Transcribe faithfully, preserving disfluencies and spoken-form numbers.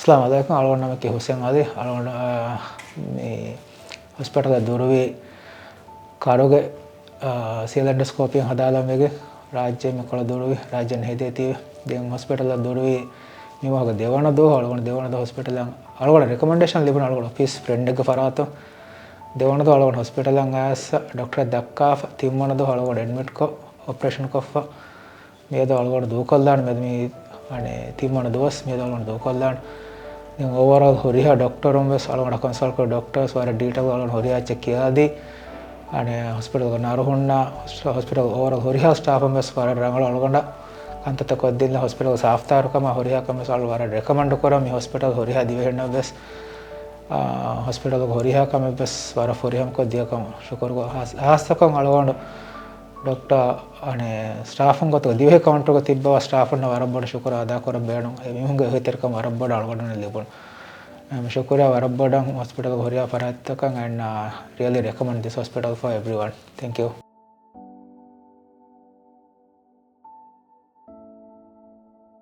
އައްސަލާމު ޢަލައިކުމް. އަޅުގަނޑު ނަމަކީ ހުސެން ޢަލީ. އަޅުގަނޑު، އާ، މި ހޮސްޕިޓަލަށް ދުރުވި ކަރުގެ، އާ، ސީލް އެންޑޮސްކޯޕީން ހަދާލަން ވެގެން ރާއްޖެ މިކޮޅަށް ދުރުވި، ރާއްޖެ ހެދޭތީވެ. ދެން ހޮސްޕިޓަލަށް ދުރުވި މި މަހުގެ ދެވަނަ ދުވަހު އަޅުގަނޑު ދެވަނަ ދުވަހު ހޮސްޕިޓަލަށް އަޅުގަނޑަށް ރެކޮމެންޑޭޝަން ލިބުނު އަޅުގަނޑު އޮފީސް ފްރެންޑެއްގެ ފަރާތުން. ދެވަނަ ދުވަހު އަޅުގަނޑު ހޮސްޕިޓަލަށް އައިސް ޑޮކްޓަރަށް ދައްކާފަ، ތިންވަނަ ދުވަހު އަޅުގަނޑު އެޑްމިޓްކޮށް އޮޕަރޭޝަން ކޮށްފަ. މިއަދު އަޅުގަނޑު ދޫކޮށްލާން މެދު މި، އަނެ، ތިންވަނަ ދުވަސް މިއަދު އަޅުގަނޑު ދޫކޮށްލާން. ދެން އޯވަރޯލް ހުރިހާ ޑޮކްޓަރުން ވެސް އަޅުގަނޑަށް ކޮންސަލްޓް ކުރި ޑޮކްޓަރސް ވަރަށް ޑީޓެއިލް އަޅުގަނޑު ހުރިހާ އެއްޗެއް ކިޔާދީ، އަނެ، ހޮސްޕިޓަލްގެ ނަރުހުންނާ، ހޮސް-، ހޮސްޕިޓަލް އޯވަރޯލް ހުރިހާ ސްޓާފުން ވެސް ވަރަށް ރަނގަޅު އަޅުގަނޑަށް ކަންތައްތައް ކޮށްދިން. ހޮސްޕިޓަލް ސާފުތާރުކަމާ ހުރިހާ ކަމެއް ވެސް އަޅު ވަރަށް ރެކޮމެންޑް ކުރަން މި ހޮސްޕިޓަލް ހުރިހާ ދިވެހިންނަށް ވެސް. އާ، ހޮސްޕިޓަލްގެ ހުރިހާ ކަމެއް ވެސް ވަރަށް ފުރިހަމަކޮށް ދިޔަކަމަށް ޝުކުރު. ހާސް-، ހާއްސަކޮށް އަޅުގަނޑު ޑޮކްޓަރ، އަނެ، ސްޓާފުން ގޮތުގަ ދިވެހި ކައުންޓަރުގަ ތިއްބަވާ ސްޓާފުންނަށް ވަރަށް ބޮޑަށް ޝުކުރު އަދާކުރަން ބޭނުން. އެ މީހުންގެ އެހީތެރިކަން ވަރަށް ބޮޑަށް އަޅުގަނޑުމެންނަށް ލިބުނު. އެ، ޝުކުރިއްޔާ ވަރަށް ބޮޑަށް ހޮސްޕިޓަލްގެ ހުރިހާ ފަރާތްތަކަށް. And, uh, really recommend this hospital for everyone. Thank you.